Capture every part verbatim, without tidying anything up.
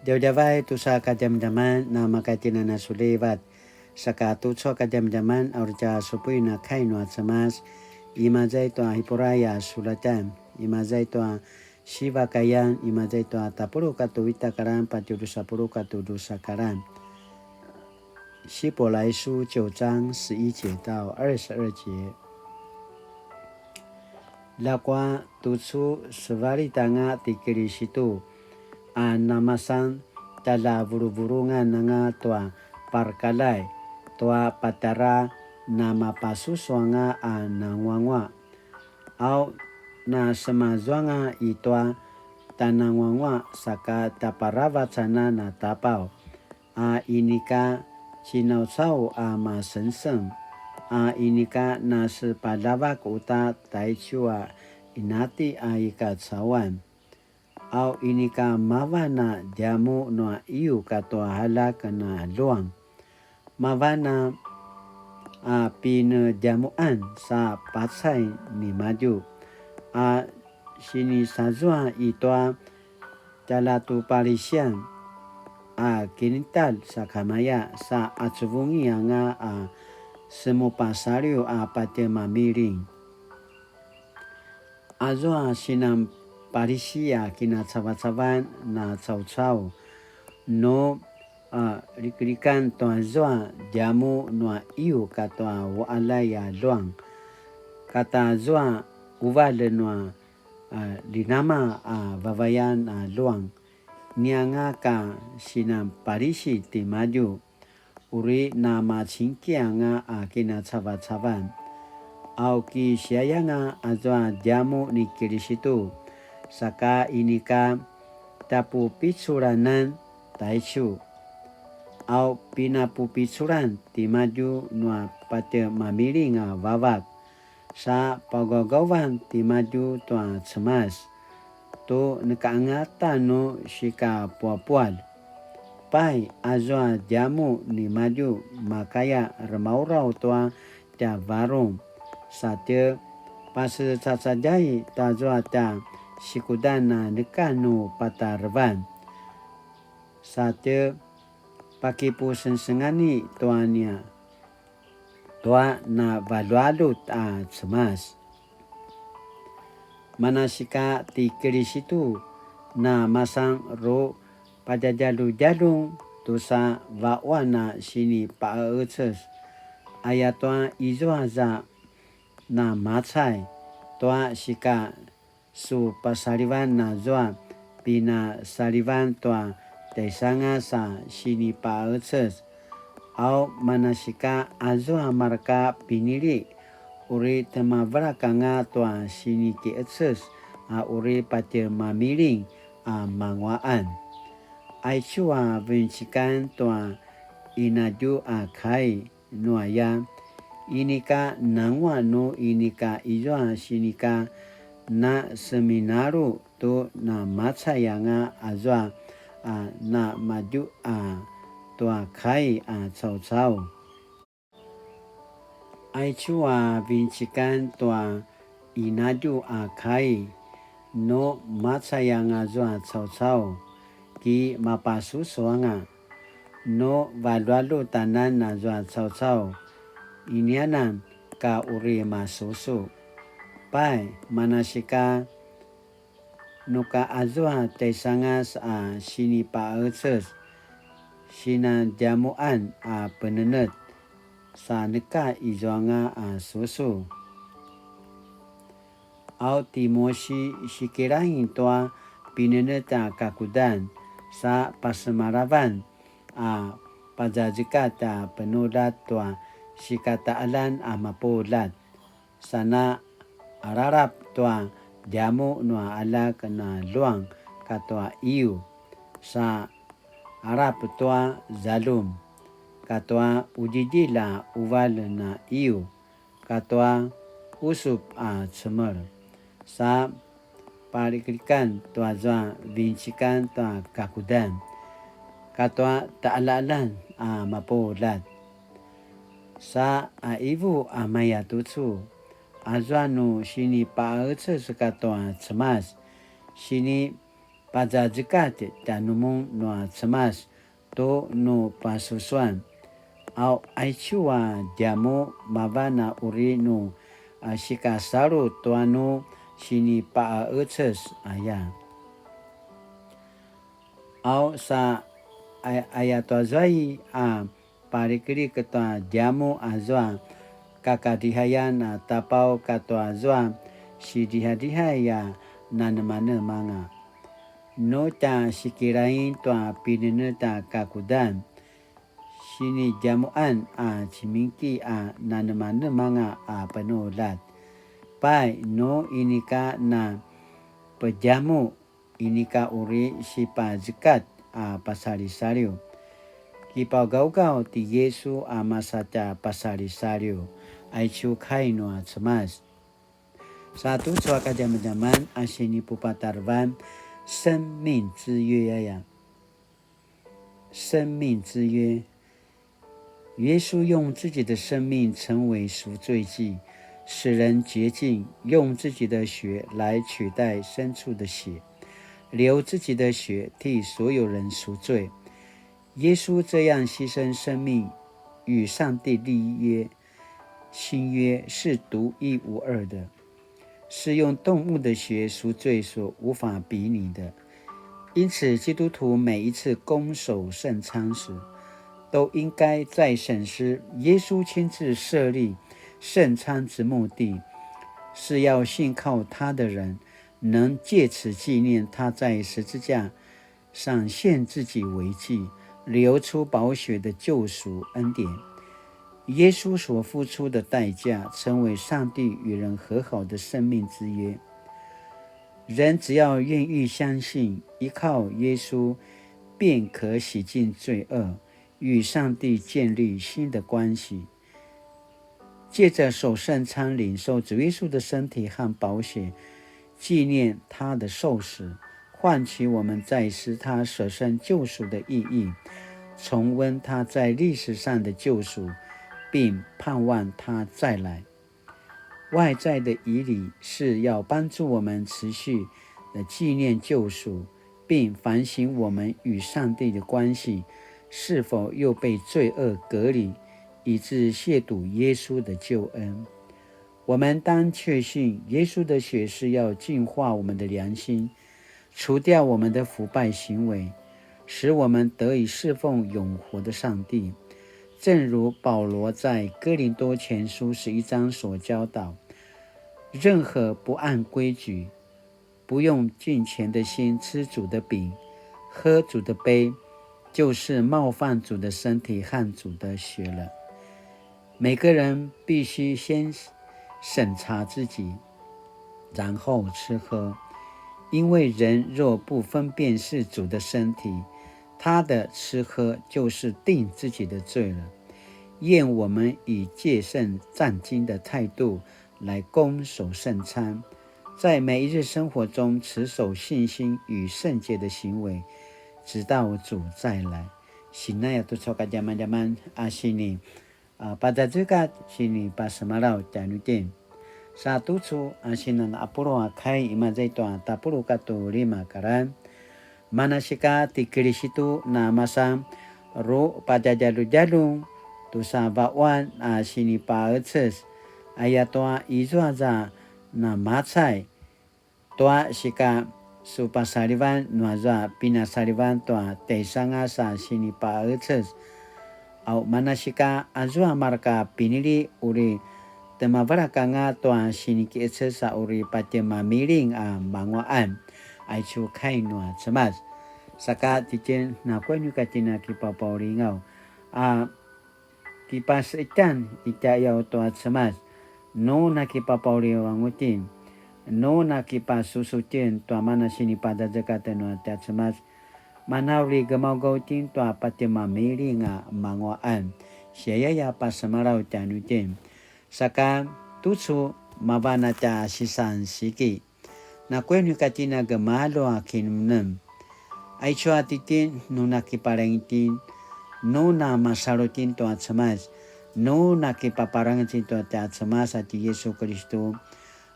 Djavadjavay tusa kadjamadjaman na makatjinanasulivat. Saka tucu a kadjamadjaman a uri tja supuin a kai nua Cemas, imaza i tua Hipuray a sulatan, imaza i tua sivakayan, imaza i tua tapuluq katua ita karan patje drusa puluq katua drusa karan. 希伯来书九章十一节到二十二节。Ljakua tucu sevalit anga ti Kilisitu, a namasan tjaljavuluvulungan anga tua parakaljai, tua patjara namapasusu anga a nanguanguaq. Au nasemazuanga i tua tjananguanguaq saka tjaparavac anan a tapau, a inika cinaucau a masengseng, a inika nasepaljavak uta taicu a inati a i kacauan. Au inika mavan a djamuq nua iyu katua aljak na luang. Mavan a, a pinedjamuqan sa pacay nimadju, a sinisazua i tua tjaljatupalisian a kinitalj sakamaya sa acuvungi anga a semupasaliw a patje mamiling. Azua sinan palisi a kinacavacavan na caucau, nu, a, liklikan tua zua djamuq nua iyu katua uqaljay a luang, kata zua uvalj nua, a, linama a vavayan a luang, nianga ka sinan palisi timadju, uri namacingki anga a kinacavacavan. Au ki siayanga azua djamuq ni Kilisitu, saka inika tjapupiculanan taicu. Au pinapupiculan timadju nua patje mamiling a vavak, sa pagaugavan timadju tua Cemas, tu neka angata nu sikapuapualj. Pai, azua djamuq nimadju makaya remaurau tua tja varung, sa tje pasecacadjai tazua tja sikudan a neka nu patarevan, sa tje pakipusengsengani tua nia tua na valjualjut a Cemas. Manasika ti Kilisitu na masan ru padjadjaludjalung tusa vaquan a sinipaqeqeces, ayatua izua za na macay tua sika su pasalivan nazua pinasalivan tua tjaisangas a sinipaqeces. Au manasika azua marka pinili, uri temavelak anga tua sinikiqeces a uri patje mamiling a manguaqan. Aicu a vinecikan tua inadju a kai nuaya, inika nanguaq nu inika izua sinika na seminalu tu namacay anga azua a namadju a tua kai a caucau. Aicu a vinecikan tua inadju a kai, nu macay anga zua caucau, ki mapasusu anga, nu valjualjut anan azua caucau, inianan ka uri masusu. Pai, manasika, nuka azua tjaisangas a sinipaqeces, sinadjamuqan a penenetj, sa neka izuanga a susu. Au ti Musi sikilaing tua pinenetj a kakudan, sa pasemalavan a pazazekatj a penuljat tua sikataqaljan a mapuljat. Sana alalap tua djamuq nua aljak na luang katua iyu, sa alap tua zaljum, katua qudjidjilj a quvalj na iyu, katua qusup a cemel, sa paliklikan tuazua vinecikan tua kakudan, katua taqaljaqaljan a mapuljat. Sa qivu a maya tucu, azua nu sinipaqecez katua Cemas, sini pazazekatj tjanumun nua Cemas tu nu pasusuan. Au, aicu a djamuq mavan a uri nu, a, sikasalu tua nu sinipaqecez aya. Au, sa ay-, aya tua zua i a paliklik tua djamuq azua kakadihayan a tapaw katua zua sidihadihay a nanemanemanga. Nu tja sikilain tua pinenetj a kakudan, sinidjamuqan a cimingki a nanemanemanga a penuljat. Pai, nu inika na pedjamuq, inika uri sipazekatj a pasalisaliw. Kipagaugaw ti Yesu a masa tja pasalisaliw, aicu kai nua Cemas. Sa tucu a kadjamadjaman a sinipupatarevan 生命之約 aya. 生命之约。耶稣用自己的生命成为赎罪祭，使人洁净，用自己的血来取代牲畜的血，流自己的血替所有人赎罪。耶稣这样牺牲生命，与上帝立约，新约是独一无二的，是用动物的血赎罪所无法比拟的。因此，基督徒每一次恭守圣餐时，都应该再审视耶稣亲自设立圣餐之目的，是要信靠他的人能借此纪念他在十字架上献自己为祭，流出宝血的救赎恩典。耶稣所付出的代价，成为上帝与人和好的生命之约。人只要愿意相信，依靠耶稣，便可洗净罪恶，与上帝建立新的关系。借着守圣餐，领受主耶稣的身体和宝血，纪念他的受死，唤起我们再思他舍身救赎的意义，重温他在历史上的救赎，并盼望他再来。外在的仪礼是要帮助我们持续的纪念救赎，并反省我们与上帝的关系是否又被罪恶隔离，以致亵渎耶稣的救恩。我们当确信，耶稣的血是要净化我们的良心，除掉我们的腐败行为，使我们得以侍奉永活的上帝。正如保罗在哥林多前书十一章所教导，任何不按规矩、不用敬虔的心吃主的饼、喝主的杯，就是冒犯主的身体和主的血了。每个人必须先审查自己，然后吃喝，因为人若不分辨是主的身体，他的吃喝就是定自己的罪了。愿我们以戒慎战兢的态度来恭守圣餐，在每一日生活中持守信心与圣洁的行为，直到主再来。Sinaya tucu a kadjamadjaman a sini, a, pazazekatj sinipasemalaw tjanuitjen. Sa tucu a sinan a pulu a kai imaza i tua tapuluq katua lima karan. Manasika ti Kilisitu na masan rupadjadjaludjalung tusa vaquan a sinipaqeces, ayatua izua za na macay tua sika supasalivan nuazua pinasalivan tua tjaisangas a sinipaqeces. Au manasika azua marka pinili uri temavelak anga tua sinikiqeces a uri patjemamiling a manguaqan, aicu kai nua Cemas. Saka titjen nakuya nu ka tjen a kipapaulingaw a kipaseqetjan i tjaiyaw tua Cemas, nu nakipapaulingaw anga itjen, nu nakipasusu itjen tua mana sinipazazekatj nua tja Cemas, mana uri gemaugaw itjen tua patjemamiling a manguaqan. Siayaya pasemalaw tjanuitjen. Saka tucu mavan a tja sisan siki. Nakuya nu ka tjen a gemalju a kinemnem. Aicu a titjen nu nakipalaing itjen, nu namasalu itjen tua Cemas, nu nakipaparangez itjen tua tja Cemas a ti Yisu Kilistu.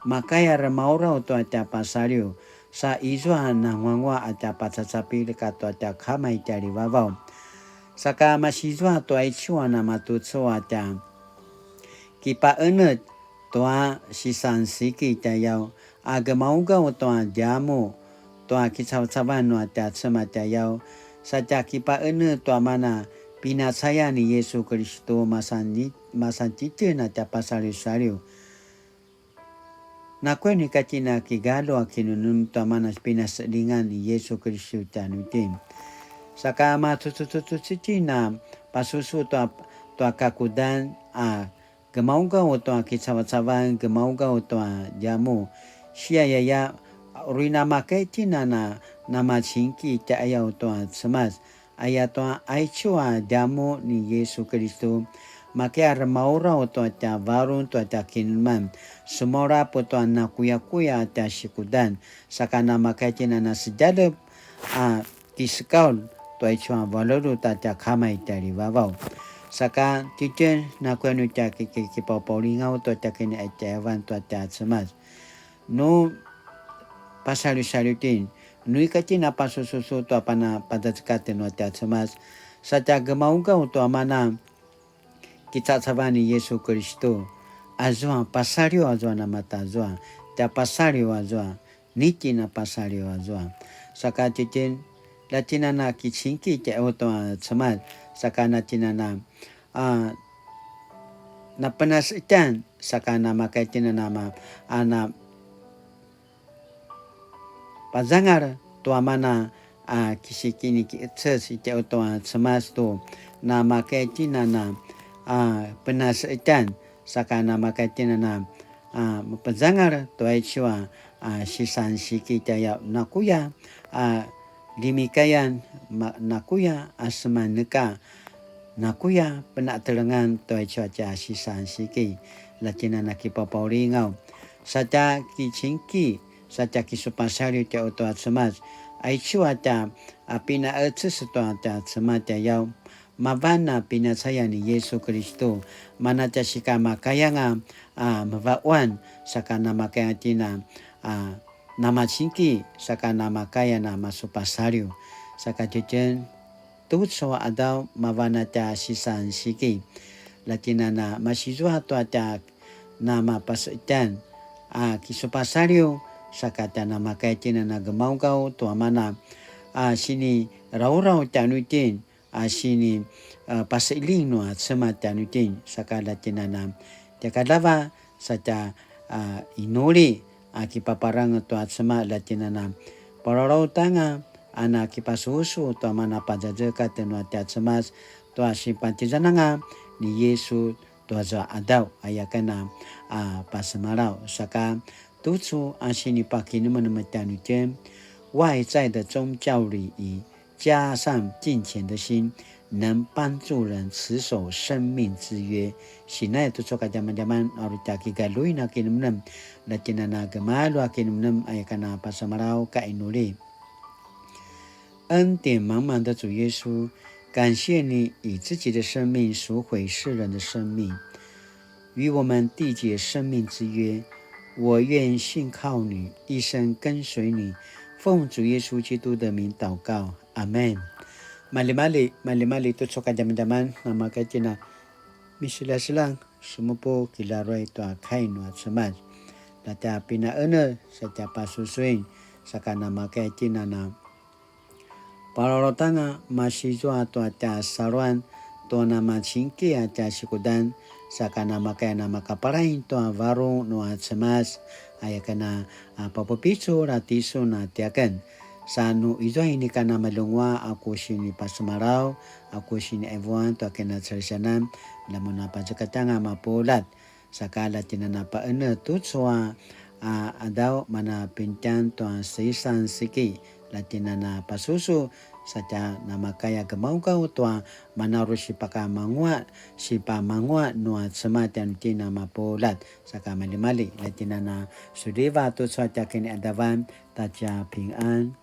Makaya remauraw tua tja pasaliw, sa izua nanguanguaq a tja pacacapilj katua tja Kama i tjalivavaw. Saka masizua tua aicu a namatucu a tja kipaqenetj tua sisan siki tjayaw, a gemaugaw tua djamuq tua kicavacavan nua tja Cemas tjayaw, sa tja kipaqenetj tua mana pinacayan ni Yesu Kiristu masan, masan tjitjen a tja pasaliwsaliw. Nakuya nu ika tjen a kigalju a kinemenem tua mana pinaseqeljingan ni Yesu Kiristu tjanuitjen. Saka macucucucu tjen a pasusu tua, tua kakudan a gemaugaw tua kicavacavan, gemaugaw tua djamuq. Siayaya, uri namakay tjen a na, namacingki tjaiqayaw tua Cemas. Ayatua aicu a djamuq ni Yesu Kiristu, makaya remauraw tua tja varung tua tja kinemenem, semaulapu tua nakuyakuya a tja sikudan, saka namakay tjen a na sedjalep a kisekaulj tua aicu a valjualjut a tja Kama i tjalivavaw. Saka tjitjen nakuya nu tja ki-, ki-, kipaupaulingaw tua tja kiniqayavan tua tja Cemas. Nu pasaliwsaliw tjen, nu ika tjen a pasususu tua pana pacacekatj nua tja Cemas, sa tja gemaugaw tua mana kicacavan ni Yesu Kiristu, azua pasaliw azua namatazua, tja pasaliw azua, nitjen a pasaliw azua. Saka tjitjen, la tjen a na kicingki tjaiqayaw tua Cemas, saka na tjen a na a, napenaseqetjan, saka namakay tjen a nama, a, na pazangal tua mana, a, kisikini kiqecec i tjaiqayaw tua Cemas tu, namakay tjen a na, a, penaseqetjan, saka namakay tjen a na, a, mapazangal tua aicu a, a, sisan siki tjaiqayaw nakuya, a, ljemikayan, ma-, nakuya a semaneka, nakuya penatelengan tua aicu a tja sisan siki, la tjen a na kipapaulingaw. Sa tja kicingki, sa tja kisupasaliw tjaiqayaw tua Cemas, aicu a tja, a, pinaqeces tua tja Cemas tjaiqayaw, mavan a pinacayan ni Yesu Kiristu, mana tja sikamakayanga, a, mevaquan, saka namakaya tjen a, a, namacingki, saka namakaya na masupasaliw, saka tjitjen tucu a qadaw mavan a tja sisan siki, la tjen a na masizua tua tja namapaseqetjan, a, kisupasaliw, saka tja namakaya tjen a na gemaugaw tua mana, a, sinirauraw tjanuitjen, a sini, a, paseqeljing nua Cemas tjanuitjen, saka la tjen a na tja kadava sa tja, a, inuli, a, kipaparangez tua Cemas la tjen a na palalautanga, a na kipasusu tua mana pazazekatj nua tja Cemas tua sipatjizananga ni Yesu tua zua qadaw, aya ken a, a, pasemalaw, saka tucu a sinipakinemenem tjanuitjen, 外在的宗教禮仪 加上敬虔的心，能帮助人持守生命之约。Sinai tucu a kadjamadjaman, a uri tja kigaljui na kinemenem, la tjen a na gemalju a kinemenem, aya ken a pasemalaw ka inuli. 恩典满满的主耶稣，感谢你以自己的生命赎回世人的生命。 与我们缔结生命之约。我愿信靠你，一生跟随你。奉主耶稣基督的名祷告，阿们。Maljimalji, maljimalji tucu a kadjamadjaman, namakaya tjen a miseljaseljang, semupu kilaruay tua kai nua Cemas. La tja pinaqenetj, sa tja pasusuin, saka namakaya tjen a na palalautanga masizua tua tja saluan tua namacingki a tja sikudan, saka namakaya namakapalaing tua varung nua Cemas, aya ken a, a, papupicul a tisun a tiaken. Sa nu izua inika namaljenguaq a ku sinipasemalaw, a ku siniqivuan tua kinacalisianan, la mun a pazekatjanga mapuljat. Saka la tjen a na paqenetj tucu a, a, qadaw mana pintjan tua sisan siki, la tjen a na pasusu, sa tja namakaya gemaugaw tua mana uri sipakamanguaq, sipamanguaq nua Cemas tjanuitjen a mapuljat, saka maljimalji, la tjen a na suliva tucu a tja kiniqadavan, ta tja pingan.